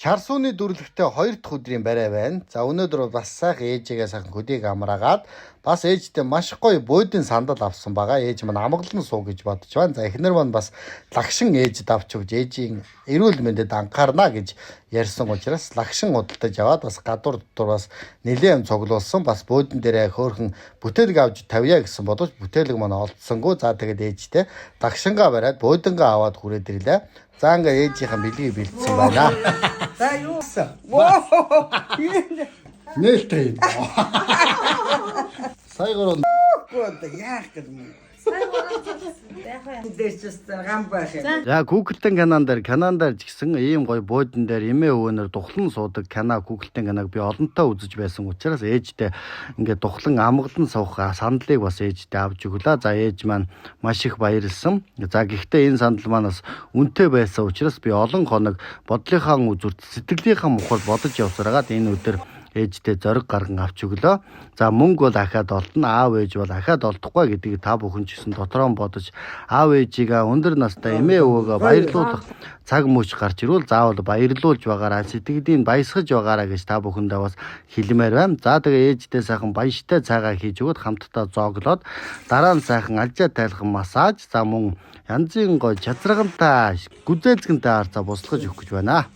Чарсууны дүрлэгтээ хоёр дахь өдрийн барай байна. За, өнөөдөр бас сайхан ээжигээ сайхан хөдийг амраагаад, бас ээжтэй маш гоё буудан сандал авсан байгаа. Ээж маань амгалан суу гэж бодож байна. За, эхнэр маань бас лагшин ээжид авч өгч, ээжийн эрүүл мэндэд анхаарна гэж ярьсан учраас лагшин худалдаж аваад, бас гадуур дотор бас нэлээд юм цуглуулсан. Бас буудан дээрээ хөөрхөн бүтээлэг авч тавья гэсэн боловч бүтээлэг маань олдсонгүй. За, тэгээд ээжтэй лагшингаа бариад, буудангаа аваад хүрээд ирлээ. За, ингээд ээжийнхээ бэлгийг бэлдсэн байна. За, юу гэсэн? Воо. Нээлттэй. Сая гурав. Одоо яах гэж юм. Дээр ч бас гам байх юм. За, Google-ийн канал дээр, канал дээр ч гэсэн ийм гоё буудан дээр эмээ өвөнөр духлан суудаг кино, Google-ийн каналыг би олонтаа үзэж байсан учраас ээжтэй ингээд духлан амгалан суух сандлыг бас ээжтэй авч өглөө. За, ээж маань маш их баярлсан. За, гэхдээ энэ сандал маань бас үнэтэй байсан учраас би олон хоног бодлынхаа үзүүрт, сэтгэлийнхаа мухар бодож явсараад энэ өдөр ээжтэй зориг гарган авч өглөө. За, мөнгө бол ахаад олдно, аав ээж бол ахаад олдохгүй гэдгийг та бүхэн ч гэсэн дотроо бодож, аав ээжигээ, өндөр настай эмээ өвөөгөө баярлуулах цаг мөч гарч ирвэл заавал баярлуулж байгаараа, сэтгэлийг баясгаж байгаараа гэж та бүхэндээ бас хэлмээр байна. За, тэгээ ээжтэй сайхан баяжтай цайгаа хийж өгөөд, хамтдаа зооглоод, дараа нь сайхан алжаа тайлхан массаж, за, мөн янзын гоё чазрагантай, гүзээлзгэнтэй арцаа буслаж өгөх гэж байна.